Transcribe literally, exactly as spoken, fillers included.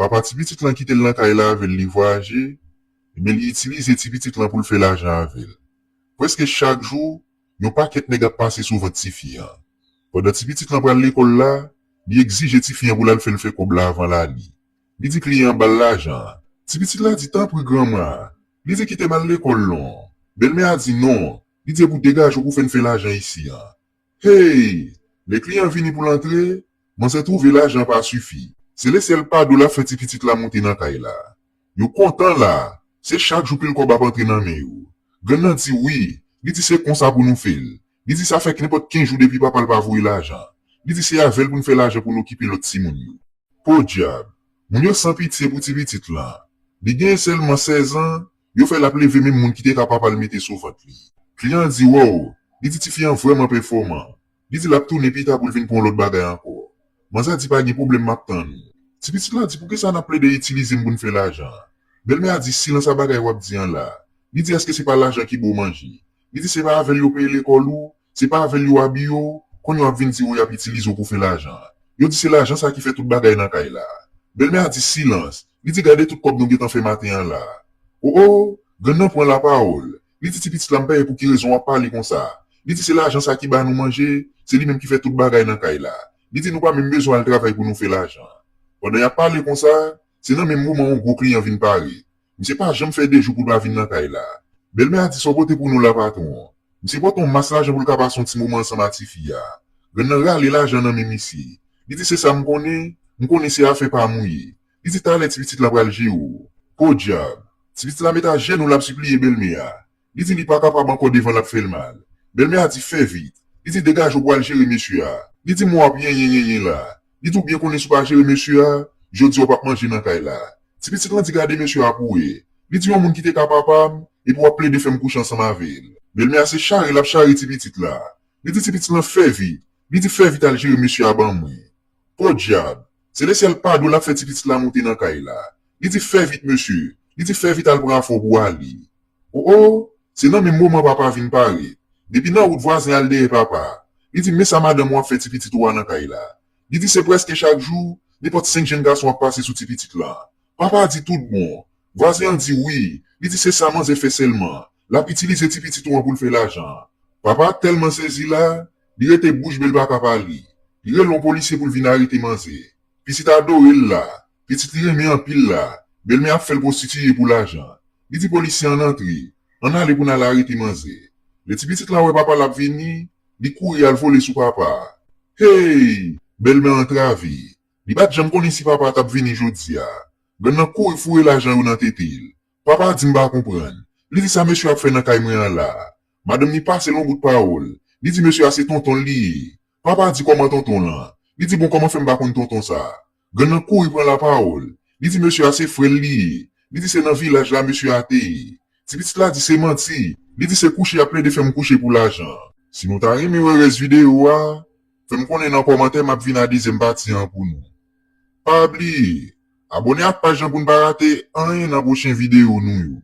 Papa ti pitit lan kite l nan kay la avè l, li vwayaje, ebyen li itilize ti pitit lan pou l fè lajan avè l. Prèske chak jou, yon pakèt nèg ap pase sou vant tifi an. Pandan ti pitit lan pral lekòl la, li egzije tifi an pou l al fè l fè kòb la avan l ale. Li di kliyan an ba l lajan an. Ti pitit la di, "Tanpri granma." Li di, "Kite m al lekòl non." Bèlmè a di, "Non." Li di, "E pou degaje w pou fè n fè lajan isi an." Hey! Lè kliyan vini pou l antre, manzè twouve lajan pa sifi. Se lesyèl pado l ap fè ti pitit la moute nan kay la. Yo kontan la, se chak jou pil kòb ap antre nan men yo. Grann nan di wi, li di se konsa pou nou fè l. Li di sa fè k nenpòt kenz jou depi papa l pa voye lajan. Li di se avè l pou n fè lajan pou n okipe lòt timoun yo. Podyab, moun yo san pitye pou ti pitit lan. Li genyen sèlman sèz an, yo fè l ap leve menm moun ki te ka papa l mete sou vant li. Kliyan an di, "Wow," li di tifi an vrèman pèfòman. Li di l ap tounen pita pou l vin pran yon lòt bagay ankò. Manzè di, "Pa gen pwoblèm, m ap tann ou." Ti pitit la di, "Poukisa n ap plede itilize m pou n fè lajan?" Bèlmè a di, "Silans a bagay w ap di an la." Li di, "Èske se pa lajan ki ba w manje?" Li di, "Se pa avè l yo peye lekòl ou, se pa avè l yo abiye w, kounye a w ap vin di w y ap itilize w pou fè lajan. Yo di se lajan sa ki fè tout bagay nan kay la." Bèlmè a di, "Silans." Li di, "Gade tout kòb nou gentan fè maten an la." O o, grann nan pran lapawòl. Li di, "Ti pitit la, m pa wè pou ki rezon w ap pale konsa." Li di, "Se lajan sa ki ba nou manje, se li menm ki fè tout bagay nan kay la." Li di, "Nou pa menm bezwen al travay pou nou fè lajan." Pandan y ap pale konsa, se nan menm moman yon gwo kliyan vin parèt. Misye pa janm fè de jou pou l pa vin nan kay la. Bèlmè a di, "Sa w pote pou nou la, patwon?" Misye pote yon mas lajan pou l ka pase yon ti moman ansanm a tifi a. Grann nan rale lajan nan men misye. Li di, "Se sa m konnen, m konnen se afè pa m ou ye." Li di, "Talè ti pitit la pral jere w." Podyab! Ti pitit la met ajenou l ap sipliye bèlmè a. Li di li pa kapab ankò devan l ap fè l mal. Bèlmè a di, "Fè vit." Li di, "Degaje w pou al jere mesye a." Li di, "Men w ap yenyen yenyen la." Li di, "Ou byen konnen si w pa jere mesye a, jodi a w p ap manje nan kay la." Ti pitit lan di, "Gade mesye a pou wè." Li di, "Yon moun ki te ka papa m, epi w ap plede fè m kouche ansanm avè l." Bèlmè a se chare l ap chare ti pitit la. Li di ti pitit lan, "Fè vit." Li di, "Fè vit al jere mesye a ban mwen." Podyab! Se lesyèl pado l ap fè ti pitit la moute nan kay la. Li di, "Fè vit mesye." Li di, "Fè vit al pran afè w pou w ale." O o! Se nan menm moman papa vin parèt. Depi nan wout vwazen al dèyè papa. Li di, "Men sa madanm ou ap fè ti pitit ou a nan kay la." Li di, "Se prèske chak jou, nenpòt senk jenn gason ap pase sou ti pitit lan." Papa a di, "Tout bon." Vwazen an di, "Wi." Li di, "Se sa manzè fè sèlman. L ap itilize ti pitit ou an pou l fè lajan." Papa a tèlman sezi la, li rete bouch be, l pa ka pale. Li rele yon polisye pou l vin arete manzè. Pitit adore l la. Pitit li renmen anpil la. Bèlmè ap fè l pwostitiye pou lajan. Li di polisye an, "Antre. Ann ale pou n al arete manzè." Lè ti pitit la wè papa l ap vini, li kouri al vole sou papa a. Hey! Bèlmè antrave. Li pa t janm konnen si papa a t ap vini jodi a. Grann nan kouri foure lajan yo nan tete l. Papa a di, "M pa konprann." Li di, "Sa mesye a ap fè nan kay mwen an la a?" Madanm li pase l yon bout pawòl. Li di, "Mesye a se tonton l li ye." Papa a di, "Kòman tonton w lan?" Li di, "Bon, kòman fè m pa konn tonton sa a?" Grann nan kouri pran lapawòl. Li di, "Mesye a se frè l li ye." Li di, "Se nan vilaj la mesye a te ye." Ti pitit la di, "Se manti." Li di, "Se kouche y ap plede fè m kouche pou lajan." Si nou ta renmen wè rès videyo a, fè m konnen nan kòmantè, m ap vin a dezyèm pati an pou nou. Pa bliye, abòne ak paj lan pou n pa rate anyen nan pwochen videyo nou yo.